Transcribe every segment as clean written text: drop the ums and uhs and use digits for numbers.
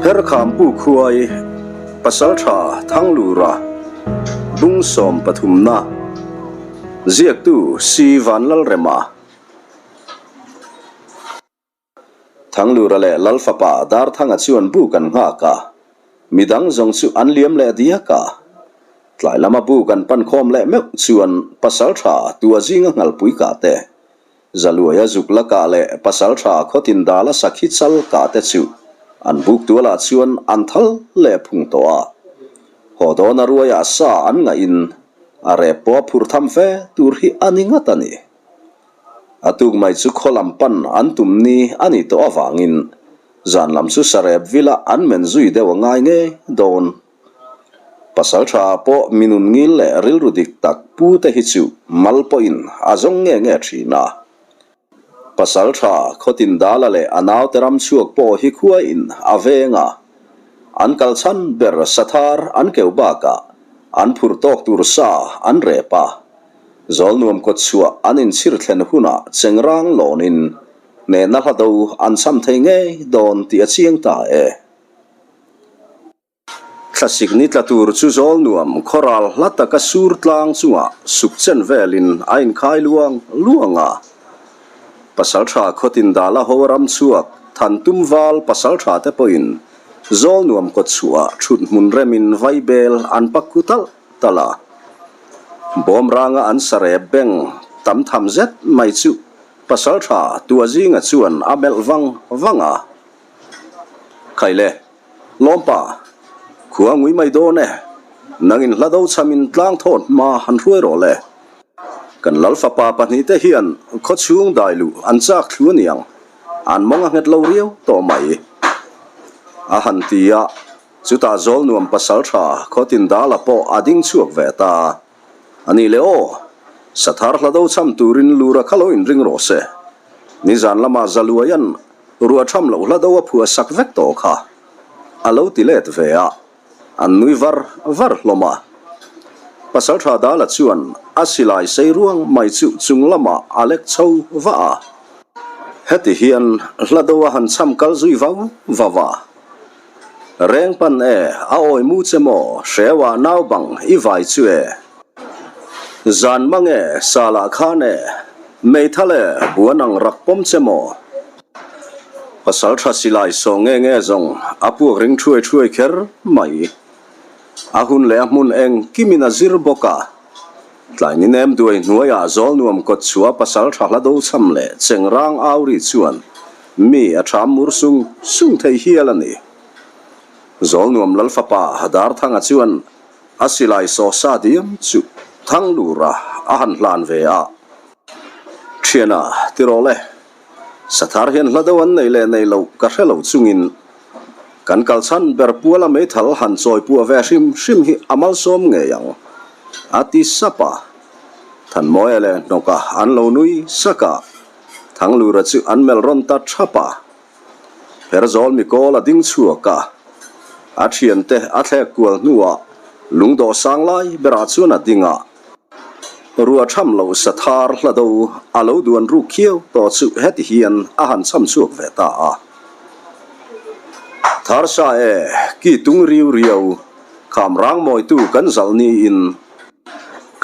Herkhampu khuai Pasaltha Thanglura Bung sawmpathumna Ziaktu Si Vanlalrema Thanglura leh Lalfapa Darthanga chuan buk an nghak a, midang zawng chu an liam leh diak a. Tlai lama buk an pan khawm leh meuh chuan Pasaltha tua zinga nghalpui kah te, Zaluaia zuk la kah leh Pasaltha khawtin dala sakhi chal kah te chu an buk tualah chuan an thal leh phung tawh a. Haw dawna ruaiah sa an ngahin a rep pawh a phur tham fe tur hi a ni ngat a ni. A tuk mai chu khaw lam pan an tum ni a nih tawh avangin zan lam chu sarep vila an men zui deuh a ngai ngei dawn. Pasal tha pawh minun ngil leh rilru dik tak pu te hi chu mal pawhin a zawng nge nge thin a. Pasal tha khawtin dala leh a naute ram chhuak pawh hi khuaiin a veng a. An kal chhan ber sathar an keu bakah an phur tawk tur sa an rep a. Zawlnuam kawtchhuah an inchhir thlen hunah chengrang lawnin hnehna hla do an cham thei ngei dawn tih a chiang ta e. Thlasik ni tla tur chu Zawlnuam khawral hla taka sur tlang chungah suk chen velin a inkhai luang luang a. Pasaltha khawtin dala ho ram chhuak Thantum val pasaltha te pawhin Zawlnuam kawtchhuah thut hmun remin vaibel an pak khu talh talh a. Bawmranga an sarep beng tam tham zet mai chu pasaltha Tuazinga chuan a melh vang vang a. Khaile. Lawmpa, khua ngui mai dawn e, nangin hla do chhamin tlang thawt hma han hruai rawh le. Kan lal fapa pahnihte hian khaw chhung dai luh an chak thlu aniang, an mawng a nghet lo riau tawh mai. A han ti a, chutah Zawlnuam pasaltha khawtin dala pawh a ding chhuak ve ta. A ni le aw, Sathar hla do chham turin lura kha lo inring rawh se. Nizan lamah Zaluaia'n Ruah tham loh hla do a phuah sak vek tawh kha a lo ti let ve a, an nui var var hlawm a. Pasaltha Dala chuan a silai sei ruang mai chu chung lamah a lek chho vah a. Heti hian hla do a han cham kal zui vau vau a. Reng pan e, a awi mu che maw, hreuah nau bang i vai chu e. Zan mang e, salah khan e, meithal e, buan ang rak pawm che maw? Pasal tha silai saw nge nge zawng a puak ring thuai thuai kher mai. A hun leh a hmun eng kimin a zir bawk a. Tlai ni nem duai hnuaiah Zawlnuam kawt chhuah pasal tha hla do cham leh chengrang au ri chuan mi a tham mur sung sung thei hial a ni. Zawlnuam Lalfapa Darthanga chuan A silai saw sa diam chu Thanglura a han hlan ve a. Thiana, ti rawh le. Sathar hian hla deuh an nei leh nei loh ka hre lo chungin kan kal chhan ber puala meithal han chawi puah ve hrim hrim hi a malsawm ngei ang, a ti sap a. Thanmawia leh Hnawka an lo nui sak a, Thanglura chu an melh rawn ta thap a. Herzawl mikawl a ding chhuak a, a thiante a thlek kual hnuah lungdawh sang lai berah chuan a ding a. Ruah tham loh sathar hla do a lo duan ruk khiau tawh chu heti hian a han cham chhuak ve ta a. Tharsa e, ki tung riu riau, kham rang mawitu kan zalh niin,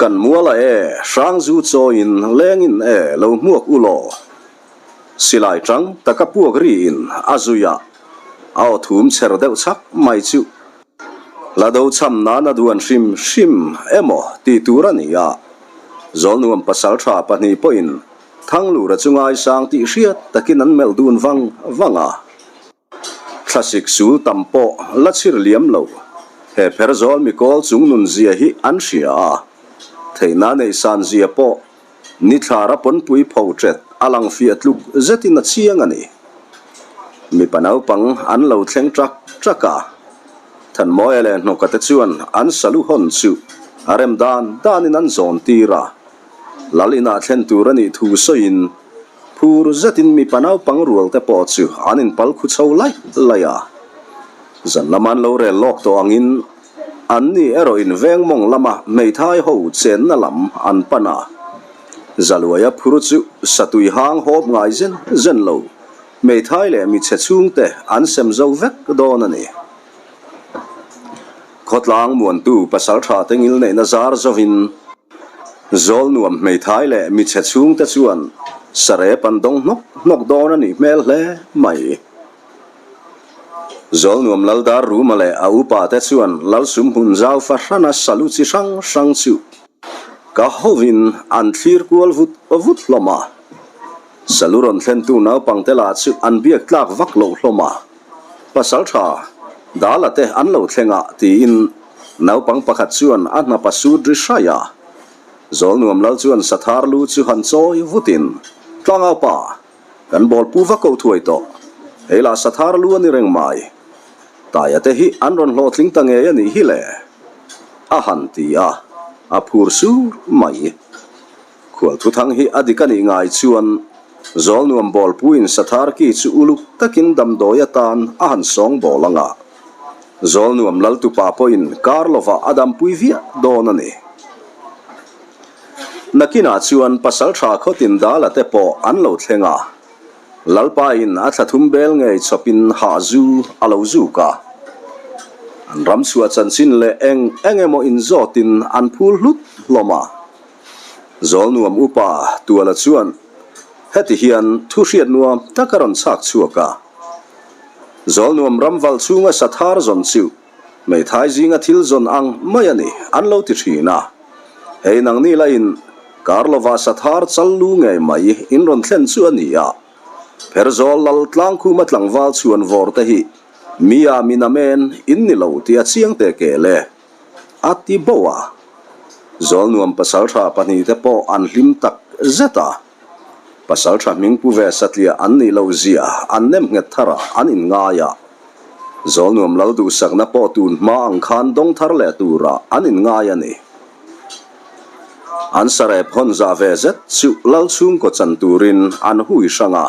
kan muala e, hrangzu chawiin lengin e lo hmuak u law. Silai tang taka puak riin a zui a, a aw thum chher deuh chhak mai chu hla do cham nan a duan hrim hrim emaw tih tur a ni a. Zawlnuam pasaltha pahnih pawhin Thanglura chu ngaisang tih hriat takin an melh dun vang vang a. Thlasik sul tam pawh la chhir liam lo, he pherzawl mikawl chung nun zia hi an hria a, theihna neih san zia pawh nithlara pawnpui pho ṭet a lang fiah tluk zetin a chiang a ni. Mipa naupang an lo thleng ṭak ṭak a, Thanmawia leh Hnawka te chuan an salu hawn chu a rem dan danin an zawn tir a, Lal inah thlen tur a nih thu sawiin Phur zetin mipa naupang rual te pawh chu an inpal khu chho laih laih a. Zan lama an lo rel lawk tawh angin an ni erawh in veng mawng lama hmeithai ho chenna lam an pan a. Zaluaia phur chu satui hang hawp ngai zen zen lo. Hmeithai leh michhe chhungte an sem zo vek dawn a ni. Khawtlang muantu pasaltha te ngilneihna zar zovin Zawlnuam hmeithai leh michhe chhungte chuan sarep an dawng hnawk hnawk dawn a nih hmel hle mai. Zawlnuam Laldar Ruma leh a upa te chuan Lalsum hmun zau fahrana salu chi hrang hrang chu ka hovin an thlir kual vut vut hlawm a. Salu rawn thlentu naupangte lah chu an biak tlak vak loh hlawm a. Pasal tha, Dala te an lo thleng a tiin naupang pakhat chuan a hnapa sut ri hraih a. Zawlnuam lal chuan Sathar lu chu han chawi vutin, Tlangau pa, kan bawl pu va ko thuai tawh. Hei lah Sathar lu a ni reng mai. Taia te hi an rawn hlawhtling ta ngei a nih hi le, a han ti a, a phur sur mai. Khual thuthang hi a dik a nih ngai chuan Zawlnuam bawlpuiin Sathar ki chu uluk takin damdawi atan a han sawng bawl ang a. Zawlnuam laltupa pawhin kar lovah a dampui viah dawn a ni. Nakinah chuan Pasaltha khawtin Dala te pawh an lo thleng a. Lalpain a thla thum bel ngei chawpin hah zu a lo zuk a. An ram chhuah chanchin leh eng eng emaw inzawtin an phul hlut hlawm a. Zawlnuam upa Tuala chuan heti hian thu hriat nuam tak a rawn chhak chhuak a. Zawlnuam ram val chhunga sathar zawn chu hmeithai zinga thil zawn ang mai a ni an lo ti thin a. Hei nangni lahin kar lova sathar chal lu ngei mai in rawn thlen chu a ni a. Pherzawl lal tlangkhuma tlangval chhuan vawr te hi mi a min amen in ni lo tih a chiang teh kel e. A ti bo a. Zawlnuam pasaltha pahnihte pawh an hlim tak zet a. Pasaltha hming pu ve satliah an nih loh zia an nem nghet thar a, an inngai a. Zawlnuam lal duhsakna pawh tun hma ang khan dawng thar leh turah an inngai a ni. An sarep hawn zah ve zet chu lal chhungkaw chan turin an hui hrang a.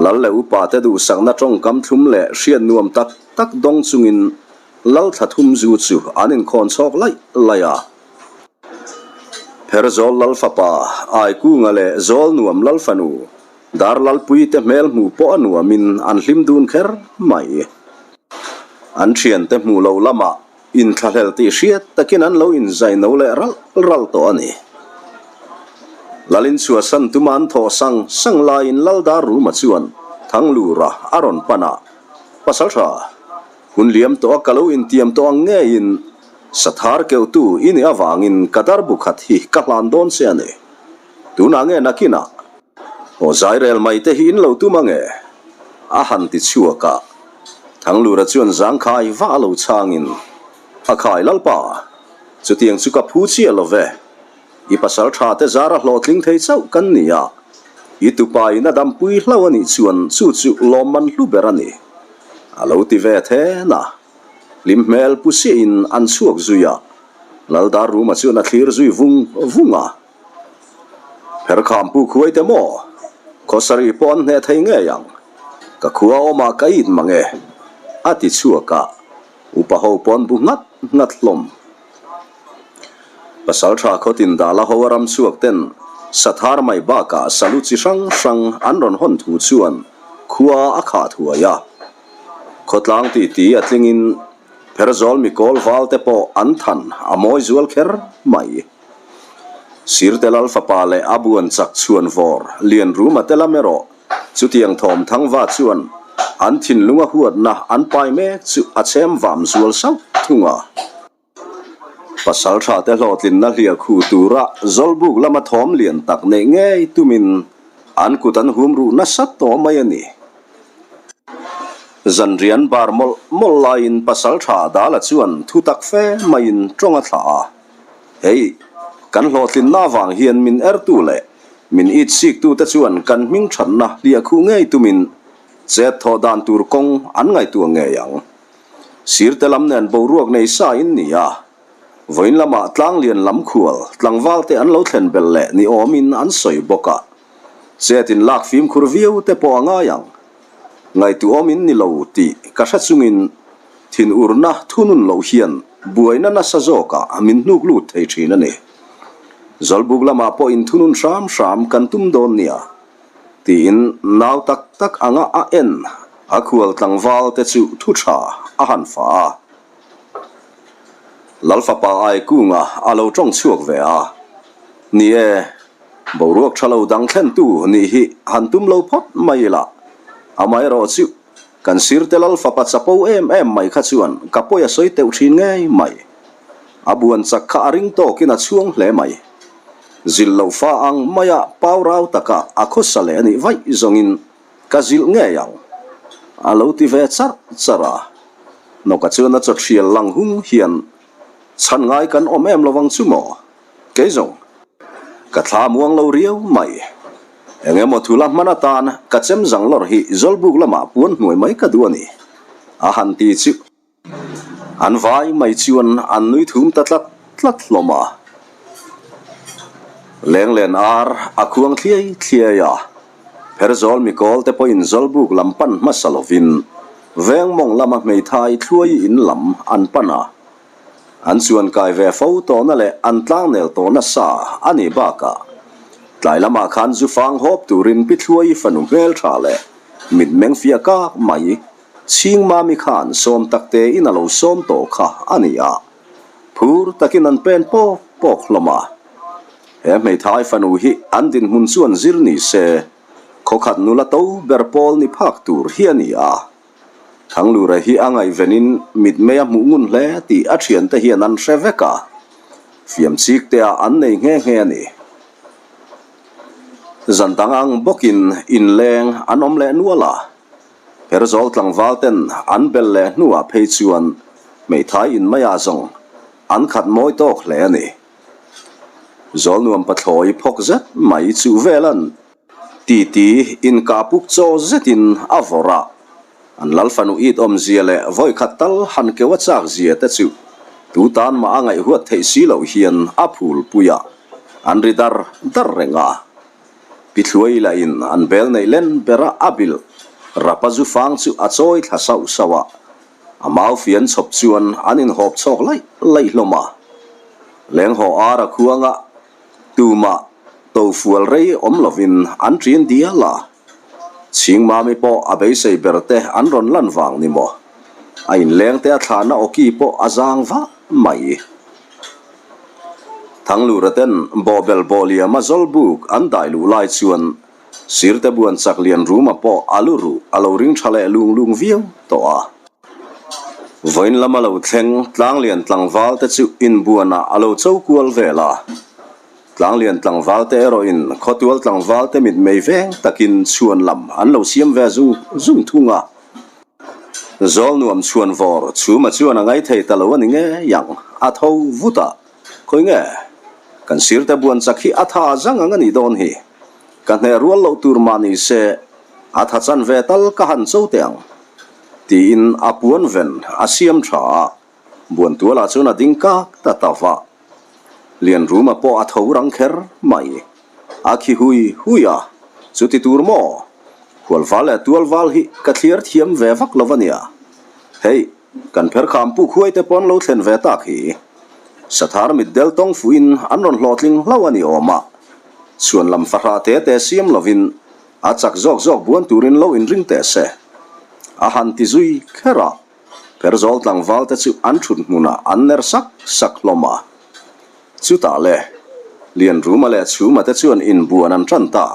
Lal leh upate duhsakna tawngkam thlum leh hriat nuam tak tak dawng chungin Lal thla thum zu chu an inkhawn chhawk laih laih a. Pherzawl Lal fapa Aikunga leh Zawlnuam Lal fanu Darlalpui te hmel hmuh pawh a nuamin an hlim dun kher mai. An thiante hmuh loh lamah inthlahlel tih hriat takin an lo inzai no leh ralh ralh tawh a ni. Lalin chhuahsan tuma an thawh sang sang laiin Lal Darruma chuan Thanglura a rawn pan a, Pasaltha, Hun liam tawh a ka lo intiam tawh ang ngeiin Sathar keuhtu i nih avangin ka darbu khat hi ka hlan dawn che a ni. Tunah nge nakinah aw zairel mai te hi in lo tum ange? A han ti chhuak a. Thanglura chuan zangkhai va a lo chhangin, A khai Lalpa, chutiang chu ka phu chiah lo ve. I pasal tha te zara hlawhtling thei chauh kan ni a, i tupa in a dampui hlo a nih chuan chu chu lawmman hlu ber a ni. A lo ti ve then a, hlim hmel pu siah in an chhuak zui a, Laldar Ruma chuan a thlir zui vung vung a. Pherkham pu khuai te maw? Khawsarih pawh an hneh thei ngei ang. Ka khua awmah ka it mang e, a ti chhuak a, upa ho pawn bu nghat nghat hlawm. Pasaltha khawtin Dala ho a ram chhuak ten Sathar mai bakah salu chi hrang hrang an rawn hawn thu chuan khua a khah thuai a. Khawtlang titi a tlingin Pherzawl mikawl val te pawh an than a mawi zual kher mai. Sirte Lal fapa leh a buan chak chhuan vawr Lianruma te lam erawh chutiang thawm thangva chuan an thinlunga huatna an pai mek chu a chhem vam zual sauh thung a. Pasal tha te hlawhtlinna hliah khu tura Zawlbuk lama thawm lian tak neih ngei tumin an kut an hum ruh nasa tawh mai a ni. Zanrian bar mawlh mawlh laiin pasal tha Dala chuan thu tak fe maiin tawng a thlah a, Hei, kan hlawhtlinna avang hian min ertu leh min itsiktu te chuan kan hming thatna hliah khuh ngei tumin chet thawh dan tur kawng an ngaihtuah ngei ang. Sirte lam nen boruak nei sa in ni a, vawiin lamah tlanglian lam khual tlangval te an lo thlen belh leh ni awmin an sawi bawk a, chet in lak fimkhur viau te pawh a ngai ang. Ngaihtuahawm in ni lo tih ka hre chungin thinurna thunun loh hian buaina nasa zawkah min hnuk lut thei thin a ni. Zawlbuk lamah pawh in thunun hram hram kan tum dawn nia. Tiin nau tak tak anga a en a khual tlangval te chu thu tha a han fa a. Lalfapa Aikunga a lo tawng chhuak ve a, Ni e, boruak tha lo dang thlentu nih hi han tum lo phawt mai ila, amaherawh chu kan sirte Lalfapa chapo em em mai kha chuan ka pawi a sawi teuh thin ngei mai. A buan chak kha a ring tawkin a chhuang hle mai. Zilh loh fa ang maia pau rau taka a khawsa leh a nih vaih zawngin ka zilh ngei ang, a lo ti ve charh charh a. Nawka chuan a chawthrial lang hung hian chhan ngai kan awm em lovang chu maw? Kei zawng ka thla muang lo riau mai. Eng emaw thula hman atan ka chem zang lawr hi Zawlbuk lamah puan hnuai mai ka duh a ni, a han ti chu. An vai mai chuan an nui thum ta tlat tlat hlawm a. Lenglen ar a khuang thliai thliai a, Pherzawl mikawl te pawhin Zawlbuk lam pan hmasa lovin veng mawng lama hmeithai thluai in lam an pan a. An chuan kai ve fo tawhna leh an tlangnel tawhna sa a nih bakah tlai lamah khan zufang hawp turin Pi Thluai fanu hmeltha leh mitmeng fiah kak mai Chhing Mami khan sawm tak tein a lo sawm tawh kha a ni a, phur takin an pen pawk pawk hlawm a. He hmeithai fanu hi an dinhmun chuan zir ni se, khawkhat nula to ber pawl ni phak tur hi a ni a. Thanglura hi a ngaihvenin mitmei a hmuh ngun hle tih a thiante hian an hre vek a, fiam chik te ah an nei nghe nghe a ni. Zan dang ang bawkin inleng an awm leh nual a. Herzawl tlangval ten an bel leh hnuah phei chuan hmeithai in maiah zawng an khat mawi tawk hle a ni. Zawlnuam pathlawi phawk zet mai chu velan titi inkah puk chaw zetin a vawrh a, an lalfanu it awmzia leh vawikhat tal han keu a chak zia te chu tu tan mah a ngaihhuat theih si loh hian a phul pui a, an ri dar dar reng a. Pi Thluai lahin an bel neih len bera a bilh rapa zu fang chu a chawi thla sauh sauh a, a mau fian chhawp chuan an inhawp chhawk laih laih hlawm a. Lenghaw ar a khuanga tumah tofual rei awm lovin an ṭin dial a, Chhingmami pawh a beisei ber te an rawn lan vang ni maw? A inleng te a thlahna awki pawh a zang vah mai. Thanglura ten bawhbel bawhliama Zawlbuk an dai luh lai chuan Sirte buan chak lian ruma pawh a lu ruh a lo ring tha leh lung lung viau tawh a. Vawiin lama lo thleng Tlanglian tlangval te chu inbuanah a lo cho kual vel a. Tlanglian tlangval te erawhin khawtual tlangval te mitmei veng takin chhuan lam an lo siam ve zung zung thung a. Zawl nuam chhuan vawr chhuma chuan a ngaithei ta lo a ni ngei ang, a tho vut a, Khawi nge? Kan sirte buan chak hi a tha zang ang a nih dawn hi. Ka hneh rual loh tur mah ni se, a tha chan ve tal ka han cho teh ang. Tiin a puan ven a siam tha a, buan tualah chuan a ding kak ta ta va. Lianruma pawh a tho rang kher mai. A khi hui hui a, chuti tur maw? Hualval leh tualval hi ka thliar thiam ve vak lo a nia. Hei, kan pherkham puk huai te pawn lo thlen ve tak hi. Sathar mitdel tawng fuhin an rawn hlawhtling hlauh a ni awm a. Chhuan lam fahrah te te siam lovin a chak zawk zawk buan turin lo inring teh se. A han ti zui kher a, Pherzawl tlangval te chu an thut hmunah an ner sak sak hlawm a. Chutah le, Lianruma leh Chhuma te chuan inbuan an tan ta.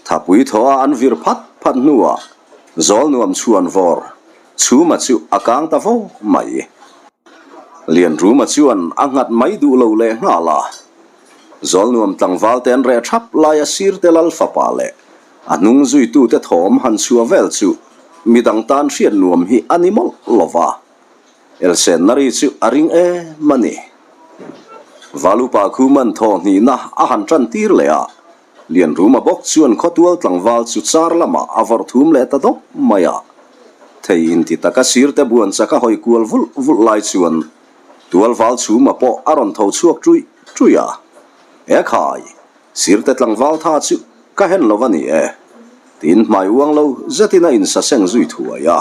Thapui thaw a an vir phat phat hnuah zawl nuam chhuan vawr Chhuma chu a kang ta vo mai. Lianruma chuan a nghat mai duh lo leh nghal a. Zawl nuam tlangval te an reh thap laia sirte lal fapa leh a hnung zuitute thawm han chhuah vel chu midang tan hriat nuam hi a ni mawlh lo va. Elsenna ri chu a ring em a ni. Valupa Khuman thaw hnihna a han tan tir leh a, Lianruma bawk chuan khawtual tlangval chu char lamah a vawrh thum leh ta dawp mai a. Thei inti taka sirte buan chak a hawi kual vulh vulh lai chuan Tualval chhuma pawh a rawn tho chhuak ṭuih ṭuih a. E khai! Sirte tlangval tha chu ka hen lo a ni e, tiin hmai uang lo zetin a insaseng zui thuai a.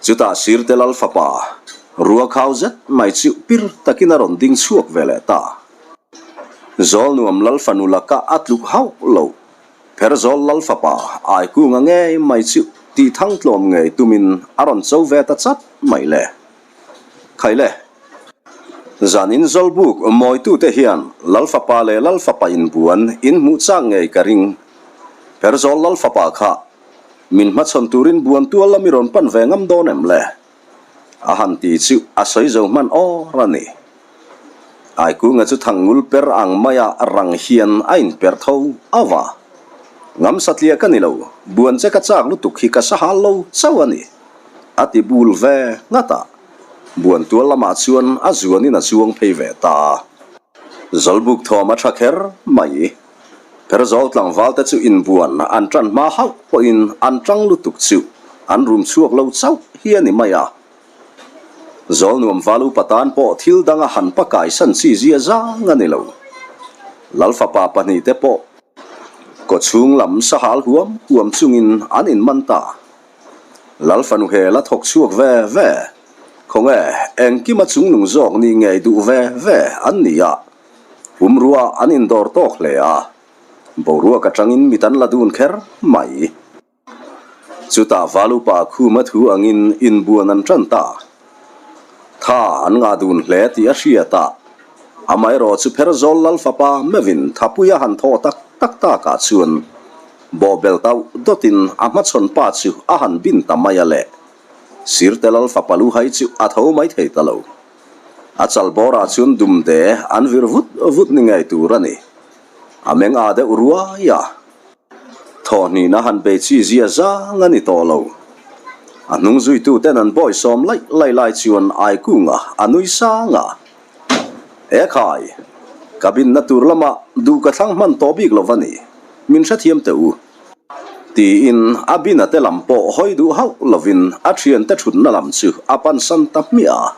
Chutah Sirte Lal fapa rua khau zet mai chu pir takin a rawn ding chhuak ve leh ta. Zawlnuam Lal fanu laka a tluk hauh lo. Pherzawl Lal fapa Aikunga ngei mai chu tih thang tlawm ngei tumin a rawn cho ve ta chat mai le. Khai le. Zanin Zawlbuk mawitute hian Lal fapa leh Lal fapa inbuan in hmuh chak ngei ka ring. Pherzawl Lal fapa kha min hmachhawn turin buan tual lam i rawn pan ve ngam dawn em le? A han ti chu a sawi zo hman awr a ni. Aikunga chu thangngul per ang maia rang hian a inper tho a va. Ngam satliah ka ni lo, buan che ka chak lutuk hi ka sahal lo chauh a ni, a ti bul ve nghat a. Buan tual lamah chuan a zuanin a chuang phei ve ta a. Zawlbuk thawm a tha kher mai. Pherzawl tlangval te chu inbuan an tan hma hauh pawhin an tang lutuk chu an rum chhuak lo chauh hi a ni mai a. Zawlnuam val upa tan pawh thil danga han pakai san chi zia zang a ni lo. Lalfapa pahnihte pawh kawchhung lam sahal huam huam chungin an inman ta. Lalfanu hel a thawk chhuak ve ve. Khawnge engkima chungnung zawk nih ngei duh ve ve an ni a. Pumrua an indawr tawk hle a. Boruak atangin mit an la dun kher mai. Chutah Valupa khuma thu angin inbuan an tan ta. Tha an ngah dun hle tih a hriat a, amaherawh chu Pherzawl Lal fapa meuhin thapui a han thawh tak tak takah chuan bawhbel tauh dawtin a hmachhawn pa chu a han bin ta mai a le. Sirte Lal fapa luhai chu a tho mai thei ta lo. A chal bawrah chuan dumde an vir vut vut ni ngei tur a ni. A meng a deuh ruai a. Thawhnihna han bei chi zia zang a ni tawh lo. A hnung zuituten an bawi sawm laih laih lai chuan Aikunga a nui sang a. E khai! Ka binna tur lamah duh ka thlang hman tawh bik lo va ni, min hrethiam teh u. Tiin a bina te lam pawh hawi duh hauh lovin a thiante thutna lam chu a pansan ta hmiah a.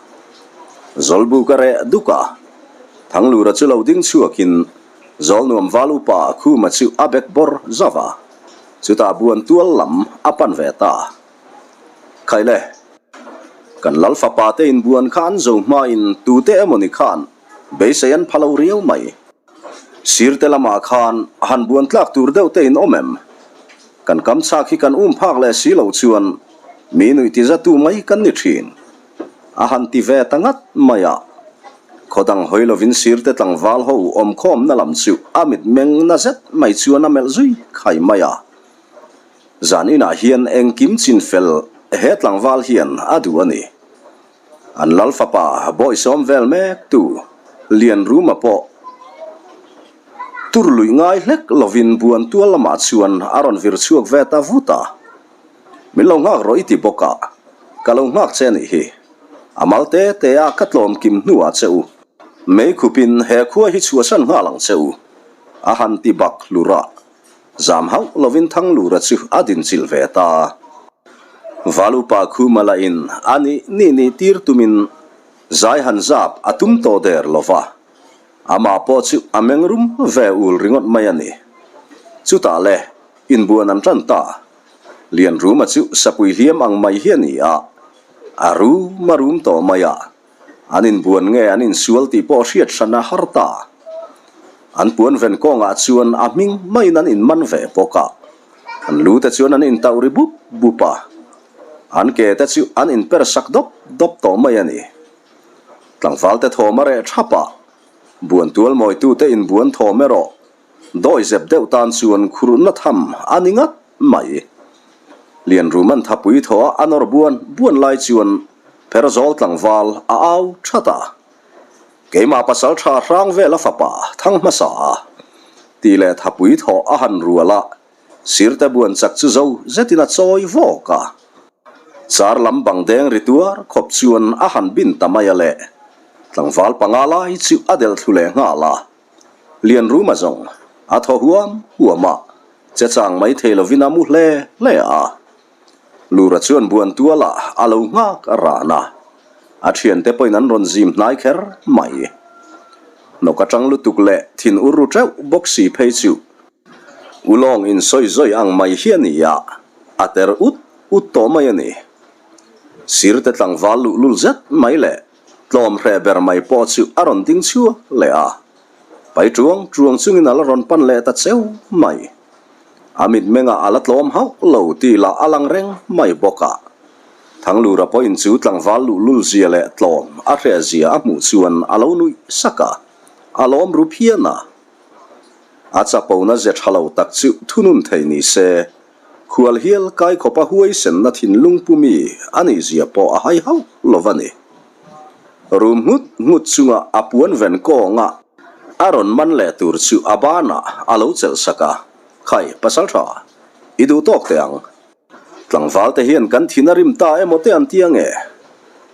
Zawlbuk a reh duk a, Thanglura chu lo ding chhuakin Zawlnuam val upa Khuma chu a bek bawr zauh a, chutah buan tual lam a pan ve ta. Khaile, kan lal fapa te inbuan kha an zo hmain tute emawni khan beisei an pha lo riau mai. Sirte lamah khan han buan tlak tur deuh te in awm em? Kan kam chak hi kan um phak leh si lo chuan mi nuih tizatu mai kan ni thin. A han ti ve ta ngat mai a. Khaw dang hawi lovin sirte tlangval ho awmkhawmna lam chu a mitmeng na zet mai chuan a melh zui khai mai a. Zan inah hian engkim chin fel he tlangval hian a duh a ni. An lal fapa bawisawm vel mek tu Lianruma pawh tur luih ngai hlek lovin buan tual lamah chuan a rawn vir chhuak ve ta vut a. Min lo nghak rawh i ti bawk a, ka lo nghak che a nih hi. A mal te te a ka tlawm kim hnuah che u. Mei khupin he khua hi chhuahsan nghal ang che u, a han ti bak hlur a. Zam hauh lovin Thanglura chu a dinchilh ve ta. Valupa Khuma lahin a nih nih nih tir tumin zai han zap a tum tawh der lo va, amah pawh chu a meng rum ve ul ringawt mai a ni. Chutah le, inbuan an tan ta. Lianruma chu sapui hliam ang mai hi a ni a, a rum a rum tawh mai a, an inbuan nge an insual tih pawh hriat hran a har ta. An puan ven kawngah chuan a hming maiin an inman ve bawk a, an lu te chuan an intauh ri bup bup a, an ke te chu an inper sak dawp dawp tawh mai a ni. Tlangval te thawm a reh thap a, buan tual mawitute inbuan thawm erawh Dawi zep deuh tan chuan khurhna tham a ni ngat mai. Lianruman thapui thaw a a nawr buan buan lai chuan Pherzawl tlangval a au that a. Keimah pasal tha hrang vel a fapa thang hmasa a tih leh thapui thaw a han rual a, sirte buan chak chu zo zetin a chawi vawk a. Char lam bang deng ri tuar khawp chuan a han bin ta mai a le. Tlangval panga lai chu a delh thlu leh nghal a. Lianruma zawng a thaw huam huam a, che chang mai thei lovin a mu hle hle a. Lura chuan buan tualah a lo nghak a ran a, a thiante pawhin an rawn zim hnai kher mai. Hnawk atang lutuk leh thin ur ru teuh bawk si phei chu ulawng insawi zawi ang mai hi a ni a, a ter ut ut tawh mai a ni. Sirte tlangval luhlul zet mai leh Tlawm hreh ber mai pawh chu a rawn ding chhuak leh a. Pai ṭuang ṭuang chungin a la rawn pan leh ta cheu mai. A mitmengah a la tlawm hauh lo tih lah a lang reng mai bawk a. Thanglura pawhin chu tlangval luhlul zia leh tlawm a hreh zia a hmuh chuan a lo nuih sak a, a lawm ru phian a. A chapona ze tha lo tak chu thunun thei ni se, khual hial kai khawpa huaisenna thinlung pu mi a nih zia pawh a hai hauh lo va ni. Rum nghut nghut chunga a puan ven kawnga a rawn man leh tur chu a banah a lo chelh sak a, Khai, pasal tha, i duh tawk teh ang. Tlangval te hian kan thin a rim ta emaw te an ti ange?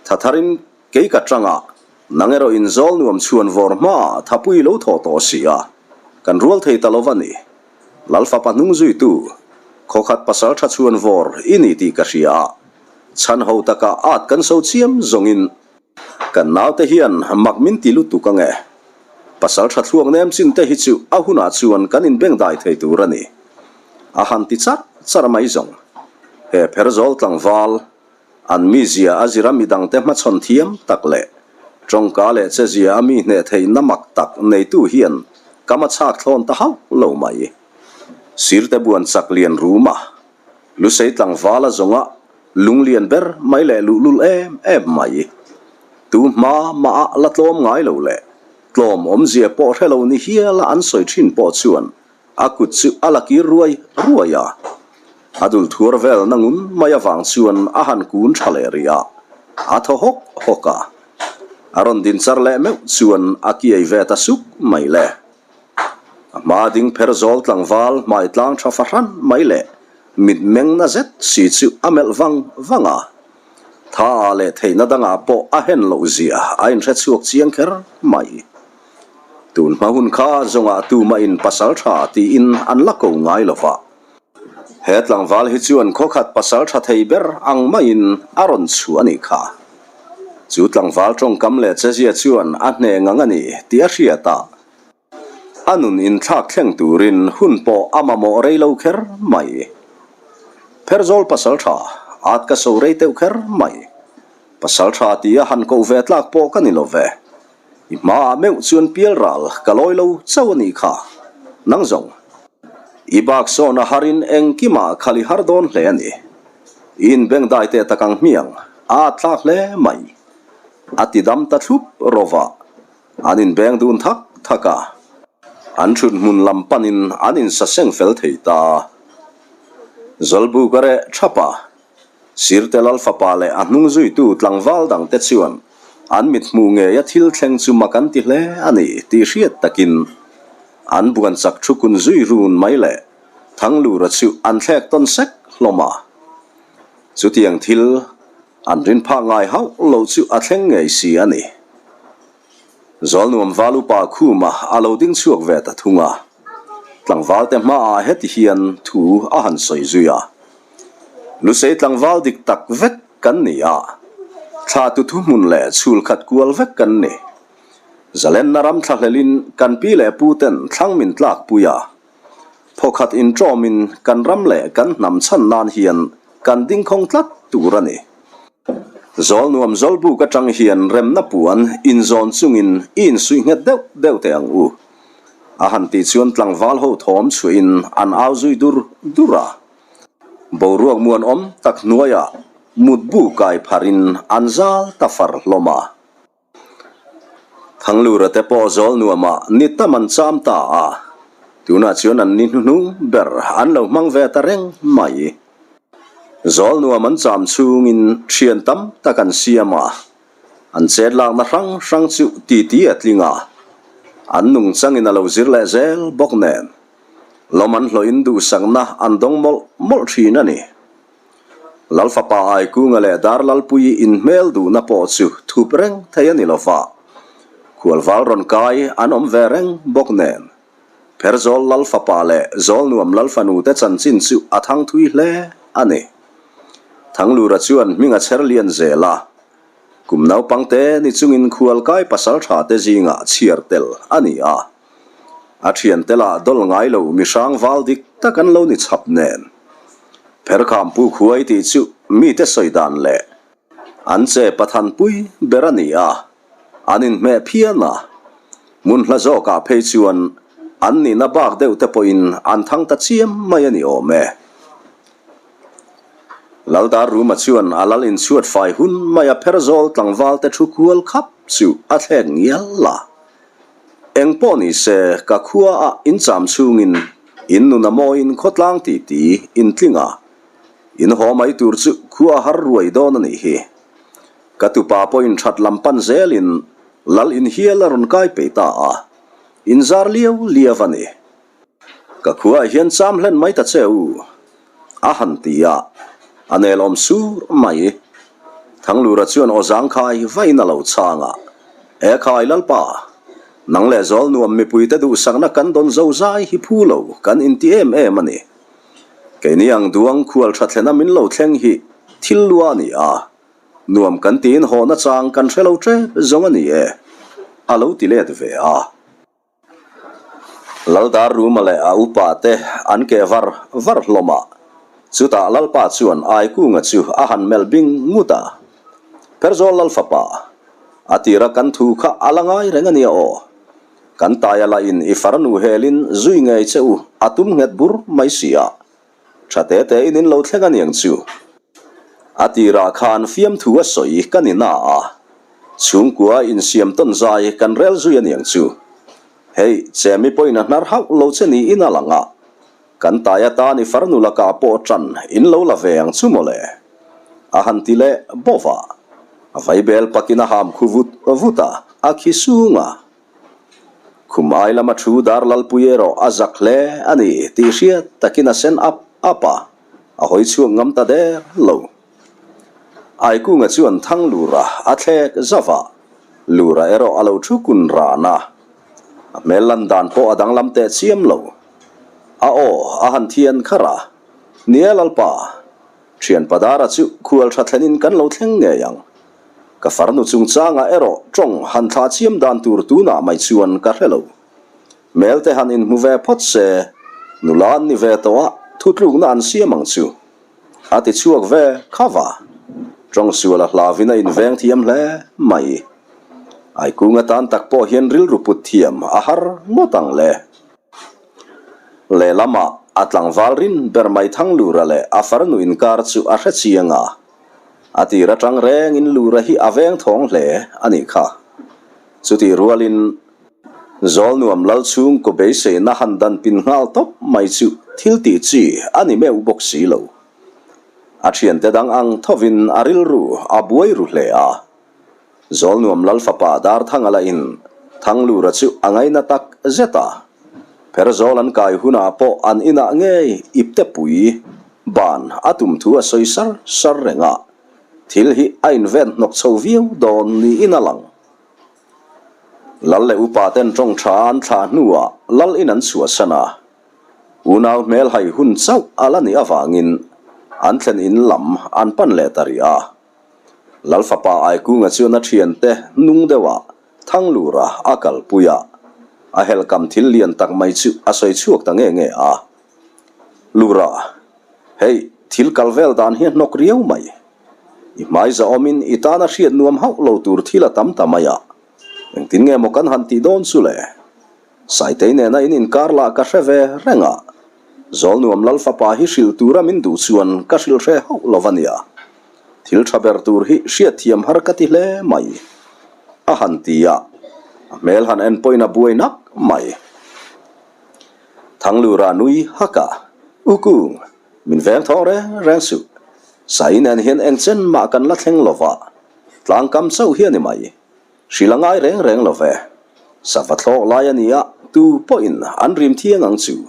Tha tharin Kei ka tang a, nang erawh in zawl nuam chhuan vawr hma thapui lo thawh tawh si a, kan rual thei ta lo va ni. Lalfapa hnung zuitu, khawkhat pasal tha chhuan vawr i ni tih ka hria a, chhan ho taka at kan so chiam zawngin kan naute hian mak min ti lutuk ange. Pasal tha thluak nem chin te hi chu a hunah chuan kan inbengdai thei tur a ni. A han ti char char mai zawng. He pherzawl tlangval An mizia a zira midangte hmachhawn thiam tak leh tawngka leh chezia a mi hneh theihna mak tak neitu hian ka machhak thlawn ta hauh lo mai. Sirte buan chak lian ruma Lusei tlangval a zawnga lung lian ber mai leh luhlul em em mai. Tu hma mah a la tlawm ngai lo leh tlawm awmzia pawh hre lo ni hiala an sawi thin pawh chuan A kut chu a la kir ruai ruai a, a dul thuar vel na ngun mai avang chuan a han kun tha leh rih a, a thaw hawk hawk a. A rawn din char leh meuh chuan a kiai ve ta suk mai le. A hma ding pher zawl tlangval hmai tlang tha fahran mai leh mit meng na zet si chu a melh vang vang a. Tha ah leh theihna dangah pawh a hen loh zia a inhre chhuak chiang kher mai. Tun hma hun kha zawngah tumah in pasal tha tiin an la ko ngai lo va. He tlangval hi chuan khawkhat pasal tha thei ber ang maiin a rawn chhuah a nih kha. Chu tlangval tawngkam leh chezia chuan a hneh ngang a ni tih a hriat a, a nun inthlak thleng turin hun pawh a mamawh rei lo kher mai. Pherzawl pasal tha at ka so rei teuh kher mai. Pasal tha tia han koh ve tlak pawh ka ni lo ve. I hmaah meuh chuan pial ral ka lawi lo chauh a nih kha. Nang zawng. I bak sawn a harin engkimah khal i har dawn hle a ni. I inbengdai teh tak ang hmiang a at thlak hle mai. A ti dam ta thlup rawva. An inbeng dun thak thak a. An thut hmun lam panin an insaseng fel thei ta. Zawlbuk a reh thap a. Sirte Lal fapa leh a hnung zuitu tlangval dangte chuan an mithmuh ngeia thil thleng chu mak an ti hle a ni tih hriat takin an buan chak thu kun zui run mai leh Thanglura chu an thlek tawn sek hlawm a. Chutiang thil an rin phak ngai hauh lo chu a thleng ngei si a ni. Zawlnuam val upa khuma a lo ding chhuak ve ta thung a, tlangvalte hmaah heti hian thu a han sawi zui a, Lusei tlangval dik tak vek kan ni a, thla tu thuhmun leh chhul khat kual vek kan ni. Zalenna ram thlahlelin kan pi leh pu ten thlang min tlak pui a, Phawkhat inṭawmin kan ram leh kan hnam chhan nan hian kan dingkhawng tlat tur a ni. Zawlnuam Zawlbuk aṭang hian remna puan inzawn chungin i insuih nghet deuh deuh teh ang u. A han tih chuan tlangval ho thawm chhuahin an au zui dur dur a. Boruak muanawm tak hnuaiah mutbu kai pharin an zal ta far hlawm a. Thanglura te pawh zawl nuamah ni tam an cham ta a, tunah chuan an ni hnuhnung ber an lo hmang ve ta reng mai. Zawl nuam an cham chhungin thian tam tak an siam a, an chet lakna hrang hrang chu titi a tling a, an nungchangin a lo zir leh zel bawk nen lawm an hlawhin duhsakna an dawng mawlh mawlh thin a ni. Lalfapa Aikunga leh Darlalpuii inhmel duhna pawh chu thup reng thei a ni lo va, khualval rawn kai an awm ve reng bawk nen. Pherzawl Lalfapa leh Zawlnuam Lalfanute chanchin chu a thang thui hle a ni. Thanglura chuan hming a chher lian zel a, kum naupangte ni chungin khualkai pasalṭhate zingah chhiar tel a ni a. A thiante lah dawl ngai lo mihrang val dik tak an lo ni chhap nen. Pherkham puk huai tih chu mite sawi dan leh an che pathan pui ber a ni a, an inhmeh phian a. Hmun hla zawkah phei chuan an nihna bak deuh te pawhin an thang ta chiam mai a ni awm e. Laldar Ruma chuan a lal inchhuat fai hun maia Pherzawl tlangval te thu kual khap chu a thlek ngial a. Eng pawh ni se ka khua ah in cham chhungin in nun a mawiin khawtlang titi in tling a, in haw mai tur chu khua a har ruai dawn a nih hi. Ka tupa pawhin that lam pan zelin lal in hial a rawn kai pei ta a, in zar liau liau a ni. Ka khuaah hian cham hlen mai ta che u, a han ti a, a nelawm sur mai. Thanglura chuan aw zangkhai vain a lo chhang a, E khai Lalpa, nang leh zawl nuam mipuite duhsakna kan dawn zo zai hi phu lo kan inti em em a ni. Keini ang duang khual tha thlena min lo thleng hi thil lua a ni a, nuam kan tiin hawhna chang kan hre lo tep zawng a ni e, a lo ti let ve a. Laldar Ruma leh a upa te an keh var var hlawm a, chutah Lalpa chuan Aikunga chu a han melh bing ngut a. Pherzawl Lalfapa, a tira kan thu kha a la ngai reng a nia aw. Kan taia lahin i farnu helin zui ngei che u a tum nghet bur mai si a, Tha te te in in lo thleng a niang chu. A tirah khan fiamthu a sawi ka ni na a, chhungkua insiam tawn zai kan rel zui a niang chu. Hei, chemi pawhin a hnar hauh lo che niin a lang a, kan tai atan i farnu lakah pawh ṭan in lo la ve ang chu mawle. A han ti leh bawv a, a vaibel pakin a ham khu vut vut a, a khi sung a. Khum ai lama thu dar lalpui erawh a zak hle a ni tih hriat takin a sen ap ap a, a hawi chhuak ngam ta der lo. Aikunga chuan thang lura a thlek zauh a, lura erawh a lo thu kun ran a, a hmel lan dan pawh a danglam teh chiam lo. A aw a han thian kharh a, Nia Lalpa, thian Padara chu khual tha thlenin kan lo thleng ngei ang. Ka farnu chungchangah erawh tawng han thlah chiam dan tur tunah mai chuan ka hre lo. Hmel te han inhmu ve phawt se, nula an ni ve tawh a, thutlukna an siam ang chu. A ti chhuak ve kha va. Tawng sual a hlavin a inveng thiam hle mai. Aikunga tan tak pawh hian rilru put thiam a har ngawt ang le. Lehlamah a tlangval rin ber mai Thanglura leh a farnu inkar chu a hre chiang a. A tir atang rengin Lura hi a veng thawng hle a nih kha. Chutih rualin Zawlnuam lal chhungkaw beiseina han dan pin nghal tawp mai chu thil tih chi a ni meuh bawk si lo. A thiante dang ang thovin a rilru a buai ru hle a. Zawlnuam lal fapa Darthanga lahin Thanglura chu a ngaina tak zet a. Pherzawl an kai hunah pawh an inah ngei iptepui Ban a tum thu a sawi sar sar reng a, thil hi a inven hnawk chho viau dawn niin a lang. Lal leh upa ten tawng tha an thlah hnuah lal in an chhuahsan a, unau hmel hai hun chauh a la nih avangin an thlen in lam an pan leh ta rih a. Lal fapa Aikunga chuan a thiante hnung deuhah Thanglura a kalpui a, a helhkam thil lian tak mai chu a sawi chhuak ta nge nge a. Lura, hei, thil kal vel dan hi a hnawk riau mai. I hmai zahawmin i tana hriat nuam hauh lo tur thil a tam ta mai a, engtin nge maw kan han tih dawn chu le? Saitei nena in inkar lah ka hre ve reng a, Zawlnuam Lal fapa hi hrilh tura min duh chuan ka hrilh hre hauh lo va nia. Thil tha ber tur hi hriatthiam har ka ti hle mai, a han ti a, a hmel han en pawhin a buai nak mai. Thanglura nui hak a, U Kung, min veng thawng reng reng suh. Sai nen hian eng chen mah kan la thleng lo va, tlangkam chauh hi a ni mai. Hrilh a ngai reng reng lo ve. Sava thlawk lai a ni a, tu pawhin an rim thiang ang chu.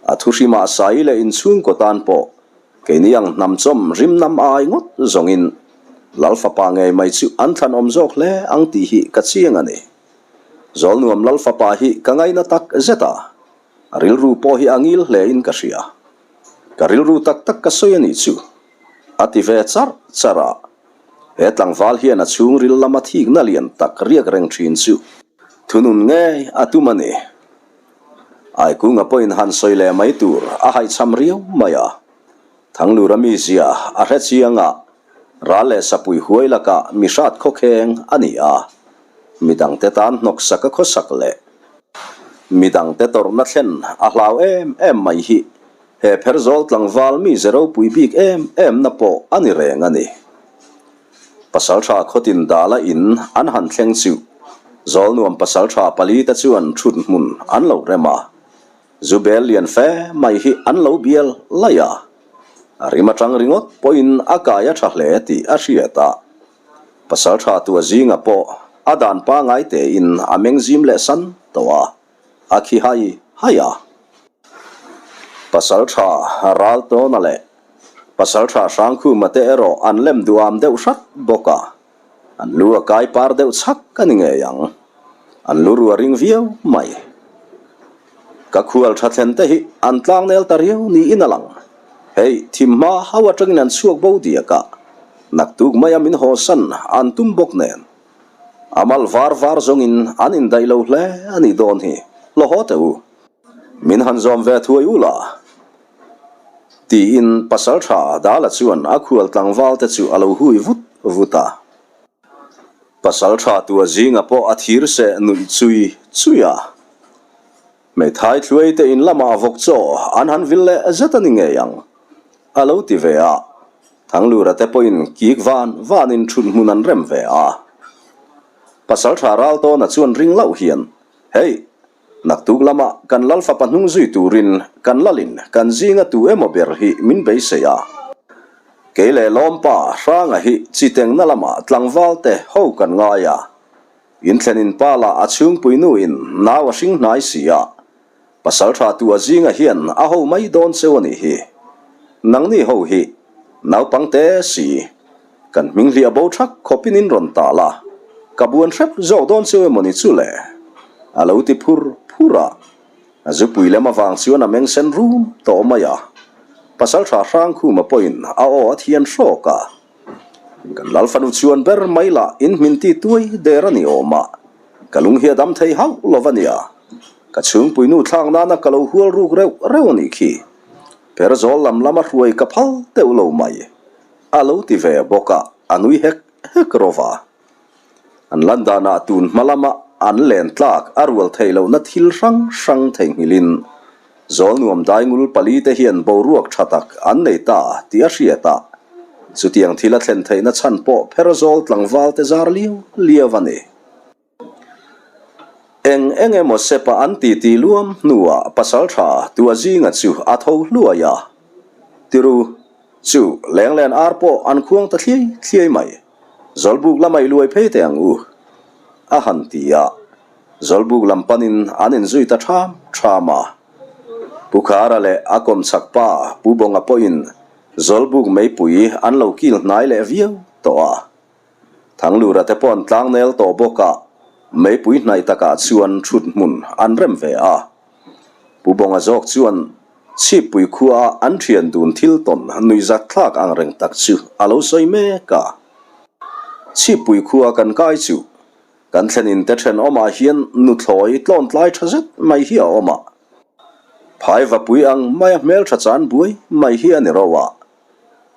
A thu hrimah Sai leh inchhungkaw tan pawh keini ang hnam chawm rim nam ai ngawt zawngin Lal fapa ngei mai chu an thlanawm zawk hle ang tih hi ka chiang a ni. Zawlnuam Lal fapa hi ka ngaina tak zet a, a rilru pawh hi a ngil hle in ka hria. Ka rilru tak tak ka sawi a nih chu, a ti ve charh charh a. He tlangval hian a chhungril lama thikna lian tak riak reng thin chu thunun ngei a tum a ni. Aikunga pawhin han sawi leh mai tur a haihchham riau mai a. Thanglura mizia a hre chiang a, ral leh sapui huai lakah mi hrat khawkheng a ni a. Midangte tan hnawksak a khawsak leh midangte tawrhna thlen a hlau em em mai hi he Pherzawl tlangval mi ze ropui bik em em na pawh a ni reng a ni. Pasaltha khawtin dala in an han thleng chu Zawlnuam pasaltha palite chuan thut hmun an lo rem a. Zu bel lian fe mai hi an lo bial laih a, a rim atang ringawt pawhin a kai a tha hle tih a hriat a. Pasal tha tua zinga pawh a dan pangai tein a meng zim leh san tawh a, a khi hai hai a. Pasal tha Raltawna leh Pasal tha Hrangkhuma te erawh an lem duham deuh hrat bawk a, An lu a kai par deuh chhak a ni ngei ang. An lu ru a ring viau mai. Ka khual tha thlen te hi an tlangnel ta riau niin a lang. Hei, thim hma ho atangin an chhuak bo diak a, naktuk maia min hawsan an tum bawk nen. A mal var var zawngin an indaih lo hle a nih dawn hi, hlawhaw teh u. Min han zawm ve thuai u la. Tiin Pasalṭha Dala chuan a khual tlangval te chu a lo hui vut vut a. Pasalṭha tua zinga pawh a thir seh nuih chui chui a. Hmeithai thluai te in lamah vawk chaw an han vil leh zet a ni ngei ang, a lo ti ve a. Thanglura te pawhin kik van vanin ṭhut hmun an rem ve a. Pasalṭha Raltawna chuan ring loh hian, Hei, Naktuk lamah kan lal fapa hnung zui turin kan lalin kan zinga tu emaw ber hi min beisei a. Kei leh Lawmpa Hranga hi chitengna lamah tlangval te ho kan ngai a. Inthlenin pa lah a chhungpui nuin nau a hring hnai si a. Pasal tha tu a zinga hian a ho mai dawn cheu a nih hi. Nangni ho hi naupang te si. Kan hming hliah bo thak khawpin in rawn tal a, ka buan hrep zawk dawn cheu emawni chu le? A lo ti phur phur a. A zupui lem avang chuan a meng sen rum tawh mai a. Pasaltha Hrangkhuma pawhin a aw a thian hrawk a. Kan Lalfanu chuan ber mai lah in hmin ti tuai der a ni awm a, ka lung hi a dam thei hauh lo va nia. Ka chhungpuinu thlak nana ka lo hual ruk reuh reuh a nih khi. Pherzawl lam lama hruai ka phal deuh lo mai. A lo ti ve bawk a, a nui hek hek rawh a. An lan danah tun hma lama an len tlak a rual theih lohna thil hrang hrang theihnghilhin Zawlnuam daingul palite hian boruak tha tak an nei ta tih a hriat a, chutiang thil a thlen theihna chhan pawh Pherzawl tlangvalte zar liau liau a ni. Eng eng emaw sepa an titi luam hnuah pasaltha tua zinga chu a tho hluai a, Tiru chu lenglen ar pawh an khuang ta thliai thliai mai, Zawlbuk lamah i luai phei teh ang u, a han ti a. Zawlbuk lam panin an inzui ta ṭham ṭham a. Pu Khara leh a kawmchhak pa Pu Bawnga pawhin Zawlbuk meipui an lo kil hnai leh viau tawh a. Thanglura te pawh an tlangnel tawh bawk a, meipui hnaih takah chuan thut hmun an rem ve a. Pu Bawnga zawk chuan Chhippui khua an thian dun thil tawn nuihzat thlak ang reng tak chu a lo sawi mek a. Chhippui khua kan kai chu kan thlenin te thenawmah hian nuthlawi tlawntlai tha zet mai hi a awm a. Phaivapui ang maia hmeltha chan buai mai hi a ni ro a.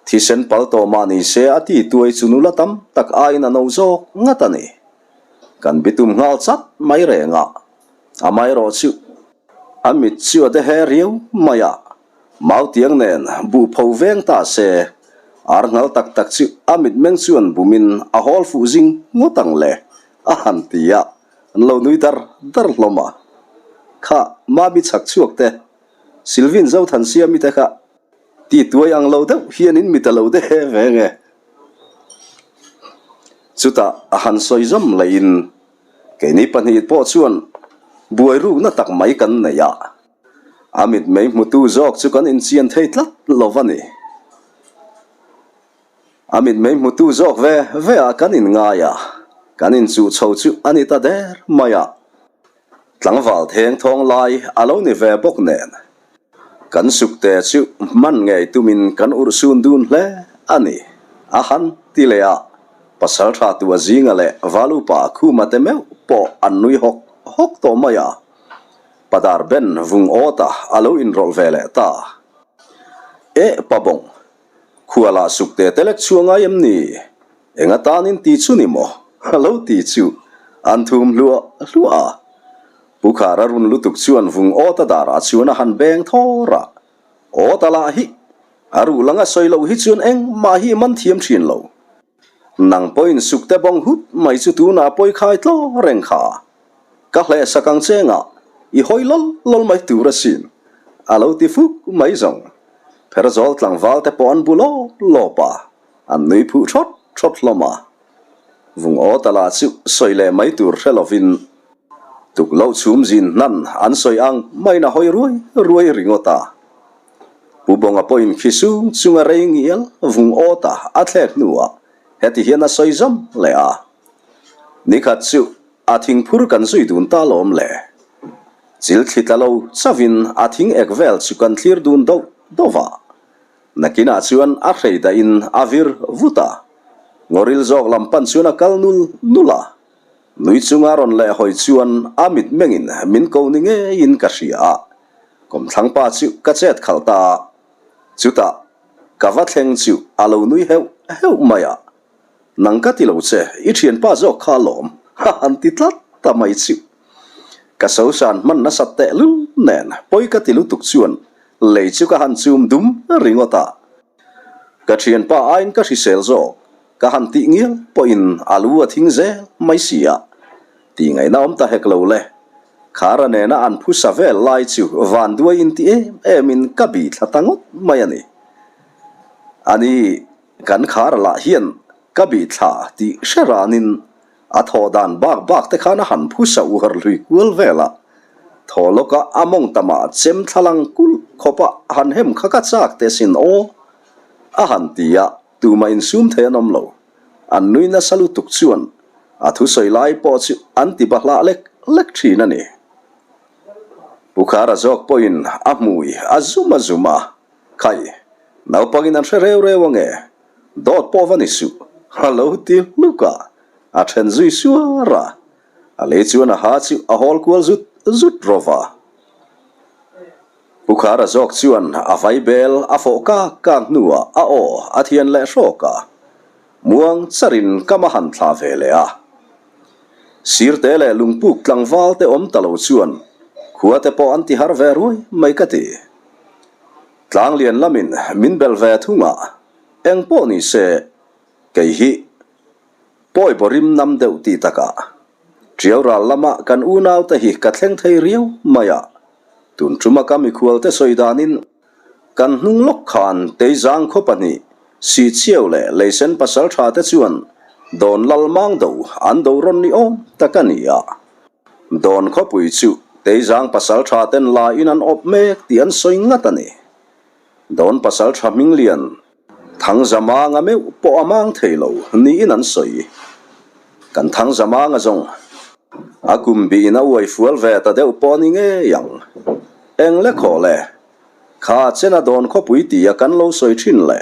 Thisen pal tawh mah ni se a ti tuai chu nula tam tak aiin a no zawk ngat a ni. Kan bitum nghal chat mai reng a, amaherawh chu a mit chu a de he riau mai a, mautiang nen buh pho veng ta se ar nghal tak tak chu a mitmeng chuan bumin a hawl fuh zing ngawt ang le a han ti a, an lo nui dar dar hlawm a. Kha Mami chhak chhuak te, Sylvin Zothansiami te kha Ti tuai ang lo deuh hian in mit a lo de ve nge. Chutah a han sawi zawm laiin keini pahnih pawh chuan buai rukna tak mai kan nei a, a mit mei hmutu zawk chu kan inchian thei tlat lo va ni. A mit mei hmutu zawk ve ve ah kan inngai a, kan inchuh chho chu a ni ta der mai a. Tlangval theng thawng lai a lo ni ve bawk nen. Kan sukte chu hman ngei tumin kan urhsun dun hle a ni, a han ti leh a, pasal tha tua zinga leh valupa khuma te meuh pawh an nui hawk hawk tawh mai a, Padar Ben vung awta a lo inrawlh ve leh ta. Eh Pabawng, khualah sukte te lek chhuah ngai em ni? Eng atanin ti chu ni maw? A lo ti chu. An thum hluah hluah a. Pu Khara run lutuk chuan vung awt a darah chuan a han beng thawr a. Awt a lah hi a ruh lang a sawi loh hi chuan engmah hi man thiam thin lo. Nang pawhin sukte bawng hut mai chu tunah pawi khai tlaw reng kha. Ka hleh sak ang che ngah i hawi lawl lawl mai tur asin a lo ti fuk mai zawng. Pherzawl tlangval te pawh an bu lawp lawp a, an nui phuh thawt thawt hlawm a. Vung aw ta lah chu sawi leh mai tur hre lovin tukloh chhum zin hnan an sawi ang maiin a hawi ruai ruai ringawt a. Pu Bawnga pawhin khi sung chunga rei ngial vung aw ta a thlek hnuah heti hian a sawi zawm leh a. Nikhat chu a thingphur kan zui dun ta lawm le. Chil thli tla lo chauhin a thing ek vel chu kan thlir dun doh doh a. Nakinah chuan a hrei dahin a vir vut a, ngawril zawk lam pan chuan a kal nul nul a. Nui chunga rawn leh hawi chuan a mit mengin min ko ni ngeiin ka hria a, kawmthlang pa chu ka chet khalh ta a. Chutah ka va thleng chu a lo nui heuh heuh mai a, Nang ka ti lo che, i thianpa zawk kha alawm, a han ti tlat ta mai chu. Ka sosan hman nasat tehlul nen pawi ka ti lutuk chuan lei chu ka han chum dum ringawt a. Ka thianpa aiin ka hrisel zawk, ka han tih ngial pawhin a lu a thing zel mai si a. Tih ngaihna awm ta hek lo le. Khara nena an phusa vel lai chu vanduai inti em emin ka bi thla ta ngawt mai a ni. Ani Kan khar lah hian ka bih thla tih hre ranin a thawh dan bak bak te khan a han phusa uar lui kual vel a. Thaw lawka a mawng tamah chem thlalang kulh khawpa han hem kha ka chak te sin aw a han ti a, tumah insum thei an awm lo. An nui nasa lutuk chuan a thusawi lai pawh chu an ti bahlah lek lek thin a ni. Pu Khara zawk pawhin a hmui a zum a zum a. Khai, naupangin an hre reu reu ange, dawt pawh va ni suh, a lo ti hluk a, a then zui suar a, a lei chuan a ha chu a hawl kual zut zut rawh va. Pu Khara zawk chuan a vai bel a fawh kak kak hnuah a aw a thian leh hrawk a, muang charin kam a han thlah ve leh a. Sirte leh lungpuk tlangval te awm ta lo chuan khua te pawh an ti har ve ruai mai ka ti. Tlanglian lamin min belh ve thung a, eng pawh ni se kei hi pawi bawrim nam deuh tih takah Tiau ral lama kan unaute hi ka thleng thei riau mai a, tun tuma ka mikhualte sawi danin kan hnung lawk khan Teizang khaw pahnih Sihchiau leh Leisen pasaltha te chuan Dawn Lal Mang do an do rawn ni awm tak a ni a. Dawn khawpui chu Teizang pasaltha ten la in an awp mek tih an sawi ngat a ni. Dawn pasaltha hminglian Thangzamanga meuh pawh a mang thei lo niin an sawi. Kan Thangzamanga zawng a kum bihin a uai fual ve ta deuh pawh a ni ngei ang. Eng le khaw le? Kha chena dawn khawpui tia kan lo sawi thin le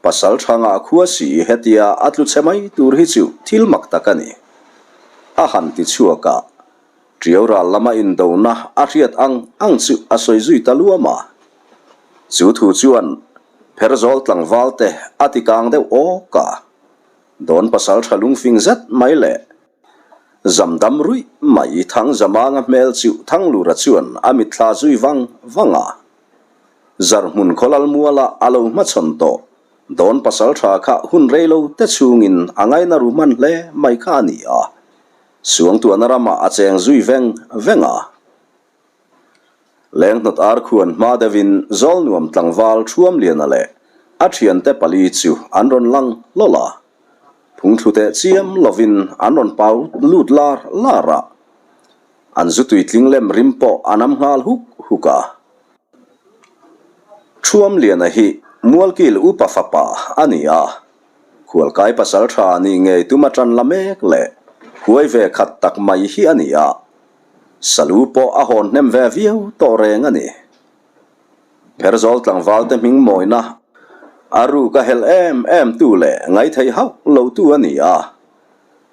pasal thangah khua si hetia a tlu chhe mai tur hi chu thil mak tak a ni. A han ti chhuak a, Tiau ral lama indona a hriat ang ang chu a sawi zui ta luam a. Chu thu chuan Pherzawl tlangval te a ti kang deuh awk a, dawn pasal tha lungfing zet mai leh Zamdam ruih mai Thangzamanga hmel chu Thanglura chuan a mitthla zui vang vang a. Zarhmun khawlal muala a lo hmachhawn tawh dawn pasaltha kha hun rei lo te chhungin a ngaina ru hman hle mai kha a ni a. Suangtuahna ramah a cheng zui veng veng a. Lenghnawt ar khuan hma deuhin Zawlnuam tlangval Thuamliana leh a thiante pali chu an rawn lang hlawl a. Phungthlu teh chiam lovin an rawn pau lut lar lar a, an zu tuitling lem rim pawh a nam nghal huk huk a. Thuamliana hi Mualkil upa fapa a ni a, khualkai pasal tha nih ngei tum a tan la mek leh huai ve khat tak mai hi a ni a, salu pawh a hawn hnem ve viau tawh reng a ni. Pherzawl tlangvalte hming mawina a ruk a helh em em tu leh ngaithei hauh lo tu a ni a,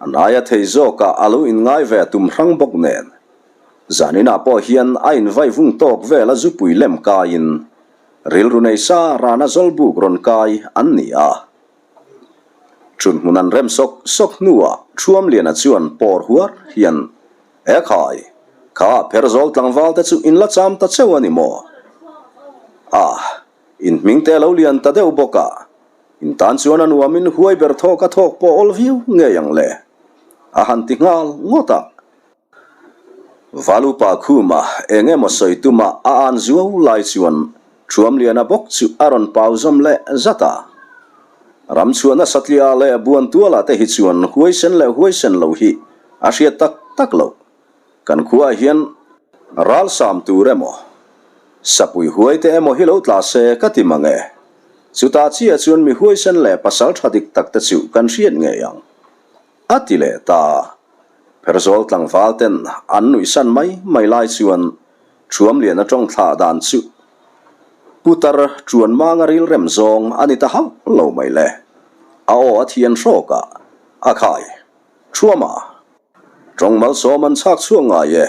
a naia thei zawkah a lo inngai ve tum hrang bawk nen. Zaninah pawh hian a invai vung tawk vel a zupui lem kaiin rilru nei sa rana zawlbuk rawn kai an ni a. Chhun hmun an rem sawk sawk hnuah Thuamliana chuan pawr huar hian, E khai, kha Pherzawl tlangval te chu in la cham ta cheu a ni maw? A, in hming te a lo lian ta deuh bawk a, in tan chuan a nuamin huai ber thawk a thawk pawh awl viau ngei ang le, a han ti nghal ngawt a. Valupa khuma eng emaw sawi tuma a an zuau lai chuan Thuamliana bawk chu a rawn pau zawm leh zat a. Ramchhuahna satliah leh Buantuala te hi chuan huaisen leh huaisen lo hi a hriat tak tak loh. Kan khuaah hian ralsam tur emaw, sapui huai te emaw hi lo tla se ka ti mang e. Chutah chiah chuan mi huaisen leh pasal tha dik tak te chu kan hriat ngei ang. A ti leh ta. Pherzawl tlangval ten an nuihsan mai mai lai chuan Thuamliana tawng thlah dan chu Putar Tuan Manga rilrem zawng a ni ta hauh lo mai le. A aw a thian hrawk a, a khai. Thuama! Tawng malsawm an chhak chhuak ngai e.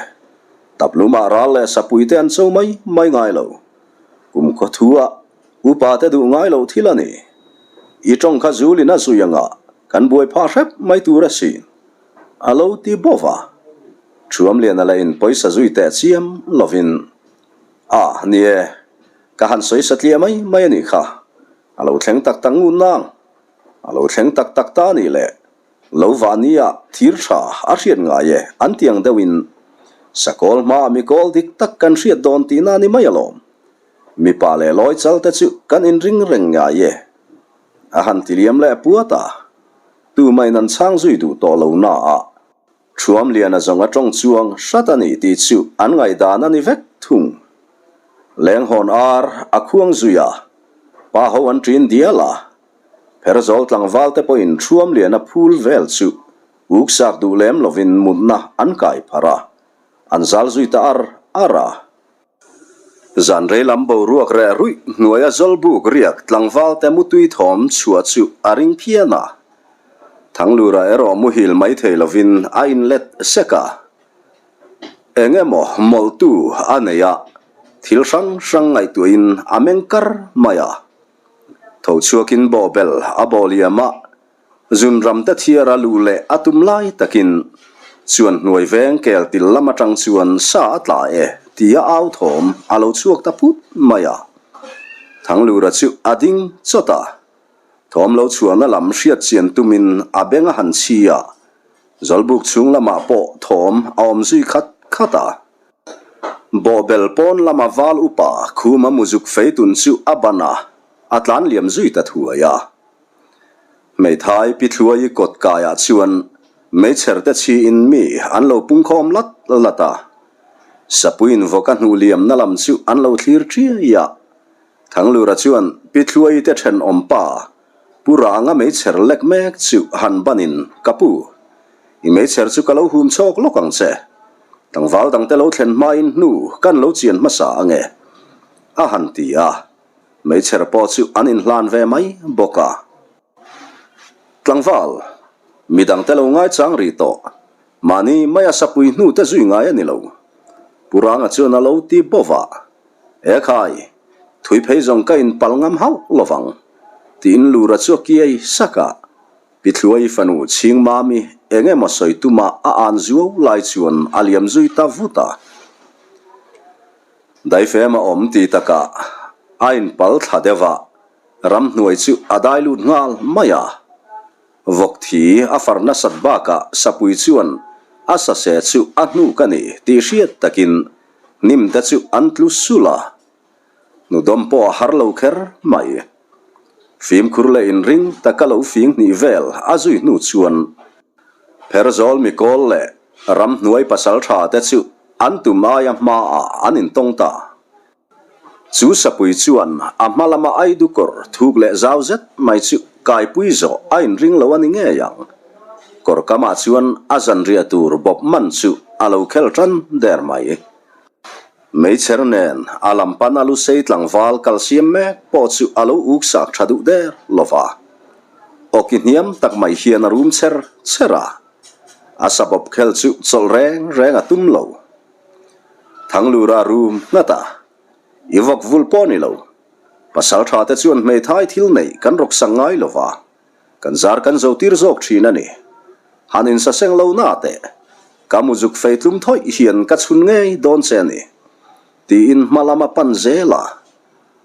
Taplumah ral leh sapui te an cho mai mai ngai lo. Kum khaw thu ah Upa te duh ngai loh thil a ni. I tawng kha zulin a zui anga kan buai phah hrep mai tur a sin. A lo ti bawk a. Thuamliana leh in pawisa zui teh chiam lovin, A, ni e, ka han sawi satliah mai mai a nih kha. A lo thleng tak tak ngut nang. A lo thleng tak tak ta a nih leh lo vah nia thir tha a hriat ngai e an ti ang deuhin sakawl hmaah mi kawl dik tak kan hriat dawn tihna a ni mai alawm. Mipa leh lawi chal te chu kan inring reng ngai e. A han ti liam leh puat a, tumahin an chhang zui duh tawh lo na a, Thuamliana zawng a tawng chuang hrat a ni tih chu an ngaihdan a ni vek thung. Lenghawn ar a khuang zui a, pa ho an ṭin dial a, Pherzawl tlangval te pawhin Thuamliana phul vel chu uksak duh lem lovin mutna an kai pharh a, an zal zui ta ar ar a. Zan rei lam boruak reh ruih hnuaia zawlbuk riak tlangval te mutui thawm chhuah chu a ring phian a. Thanglura erawh muhil mai thei lovin a inlet sek a. Eng emaw mawlhtu a nei a, thil hrang hrang ngaihtuahin a meng kar mai a. Tho chhuakin bawhbel a bawh liam a, Zunram te thiara luh leh a tum lai takin chuan hnuai veng kel til lam atang chuan sa a tla e tia au thawm a lo chhuak ta phut mai a. Thanglura chu a ding chawt a, thawm lo chhuahna lam hriat chian tumin a beng a han chhi a, Zawlbuk chhung lamah pawh thawm a awm zui khat khat a. Bawhbel pawn lama val upa khuma muzuk feitun chu a ban a, a tlan liam zui ta thuai a. Hmeithai Pi Thluai kawt kaiah chuan meichher te chhiin mi an lo pungkhawm lat lat a. Sapuiin vawk a hnuh liamna lam chu an lo thlir ṭiai a. Thanglura chuan Pi Thluai te ṭhenawm pa Pu Ranga meichher lek mek chu han banin, Ka pu, i meichher chu ka lo hum chhawk lawk ang che. Tlangval dangte lo thlen hmain hnu kan lo chian hmasa ange, a han ti a. Meichher pawh chu an inhlan ve mai bawk a. Tlangval, midangte lo ngaichang rih tawh, mahni maia sapui hnu te zui ngai a ni lo. Pu Ranga chuan a lo ti bawv a, E khai, thui phei zawng ka inpal ngam hauh lovang, tiin Lura chu a kiai sak a. Pi Thluai fanu Chhing Mami eng emaw sawi tuma a an zuau lai chuan a liam zui ta vut a. Daifem a awm ti takah a inpal thla deuh a, ramhnuai chu a dai lut nghal mai a. Vawk thi a far nasat bakah sapui chuan a sase chu a hnuk a ni tih hriat takin hnim te chu an tlu sulh a. Hnudawm pawh a har lo kher mai. Fimkhur leh inring taka lo fing hnih vel a zui hnu chuan Pherzawl mikawl leh ramhnuai pasaltha te chu an tum aia hmaah an intawng ta. Chu sapui chuan a hma lama aidu kawr thuk leh zau zet mai chu kaipui zawh a inring lo a ni ngei ang. Kawr kamah chuan a zanriah tur bawp man chu a lo khel tan der mai. Meichher nen a lam pan a lusei tlangval kal siam mek pawh chu a lo uk sak tha duh der lo va. Awki hniam tak mai hian a rum chher chher a, a sabawp khel chu chawlh reng reng a tum lo. Thanglura rum nghat a, I vawk vul pawh ni lo. Pasal tha te chuan hmeithai thil neih kan rawk sak ngai lo va. Kan zar kan zo tir zawk thin a ni. Han insaseng lo na teh. Ka muzuk fei tlum thawih hian ka chhun ngei dawn che a ni. Tiin hma lam a pan zel a.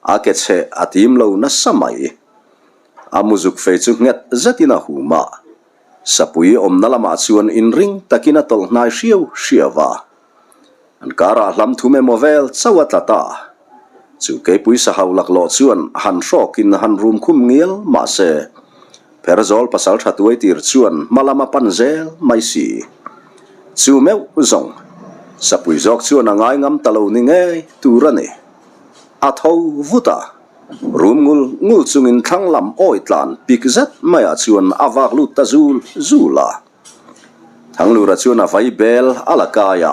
A ke chhe a tim lo nasa mai. A muzuk fei chu nghet zetin a hum a. Sapui awmna lamah chuan inring takin a tawlh hnai hriau hriau a. An karah hlam thum emaw vel chauh a tla ta. Chu keipui sahau laklawh chuan han hrawkin han rum khum ngial mah se, Pherzawl pasal tha tuai tir chuan hma lam a pan zel mai si. Chu meuh zawng, Sapui zawk chuan a ngai ngam ta lo ni ngei tur a ni. A tho vut a, rum ngul ngul chungin thlang lam awi tlan pik zet maiah chuan a vak lut ta zul zul a. Thanglura chuan a vai bel a la kai a,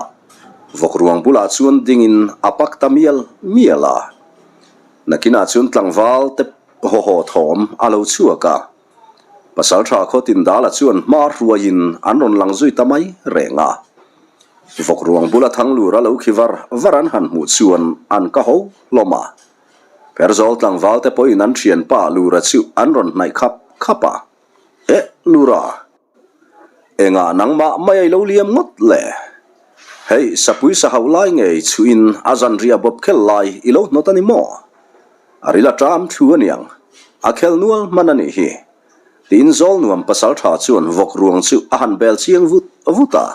vawk ruang bulah chuan dingin a pak ta mial mial a. Nakinah chuan tlangval te haw haw thawm a lo chhuak a, Pasaltha Khawtindala chuan hma hruaiin an rawn lang zui ta mai reng a. Vawk ruang bula Thanglura lo khi var var an han hmuh chuan an ka ho hlawm a. Pherzawl tlangval te pawhin an thianpa Lura chu an rawn hnaih khap khap a. Eh, Lura! Engah nangmah mai a i lo liam ngawt le? Hei, sapui sa hauh lai ngei chhuihin a zanriah bawp khel lai i lo hnawt a ni maw? A ril a ṭam thlu a niang, a khel nual hman a nih hi. Tiin Zawlnuam pasalṭha chuan vawk ruang chu a han bel chiang vut vut a.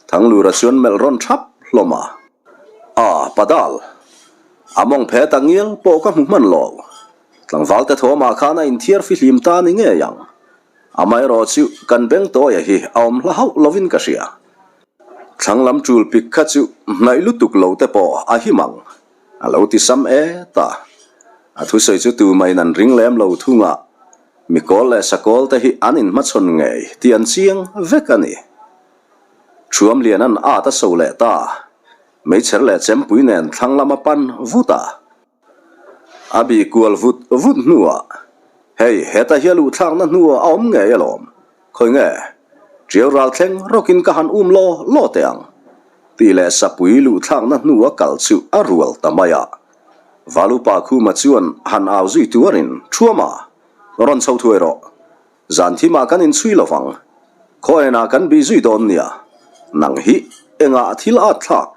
Thanglura chuan melh rawn ṭhap hlawm a. A, Padal, a mawng phe ta ngial pawh ka hmu hman lo. Tlangvalte thawmah khan a inthiar fihlim ta ni ngei ang. Amaherawh chu kan beng tawia hi a awm hla hauh lovin ka hria. Thlang lam ṭul pik kha chu hnaih lutuk lo te pawh a him ang. A lo ti sam e ta. A thusawi chu tumahin an ring lem lo thung a, mikawl leh sakawl te hi an inhmachhawn ngei tih an chiang vek a ni. Thuamlian an at a so leh ta. Meichher leh chempui nen thlang lam a pan vut a. A bih kual vut vut hnuah, Hei, heta hi a luhthlakna hnuah a awm ngei alawm. Khawi nge? Ṭiau ral thleng rawkin ka han um law law teh ang. Tih leh sapui luhthlakna hnua kal chu a rual ta mai a. Valupa Khuma chuan han au zui tuarin, Ṭhuama, rawn chho thuai rawh. Zan thimah kan inchhui lo vang. Khawiainah kan bih zui dawn nia. Nang hi engah thil at thlak?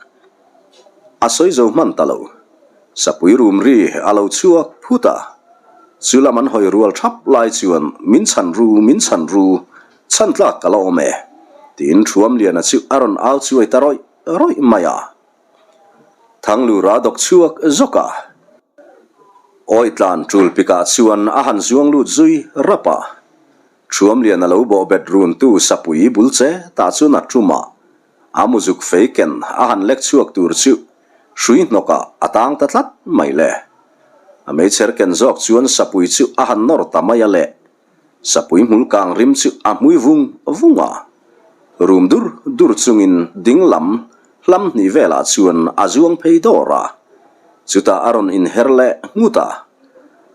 A sawi zo hman ta lo. Sapui rum ri a lo chhuak phut a. Chu lam an hawi rual thap lai chuan min chhan ru, min chhan ru, chhan tlak ka la awm e, tiin Thuamliana chu a rawn au chuai ta rawih rawih mai a. Thanglura dawk chhuak zawk a. Awitlan tul pikah chuan a han zuang lut zui rap a. Thuamlian a lo bawh bet runtu sapui bul che tah chuan a tum a. A muzuk fei ken a han lek chhuak tur chu hrui hnawkah a tang ta tlat mai le. A meichher ken zawk chuan sapui chu a han nawr ta mai a le. Sapui hmul kang rim chu a hmui vung vung a, rum dur dur chungin ding lam hlam hnih velah chuan a zuang phei dawr a, chutah a rawn inher leh nghut a.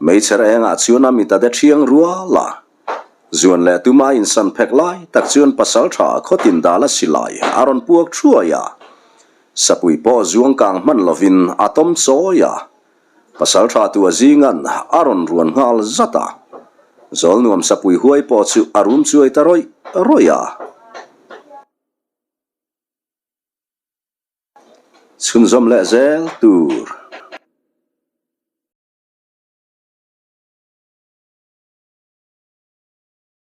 Meichher engah chuan a mit a de thiang rual a, zuan leh tuma insan phek lai tak chuan pasaltha khawtin dal a silai a rawn puak thuai a, sapui pawh zuang kang hman lovin a tawm chawi a. Pasal tha tu a zingan a rawn ruan nghal zat a, Zawlnuam sapui huai pawh chu a rum chuai ta rawih rawih a. Chhunzawm leh zel tur.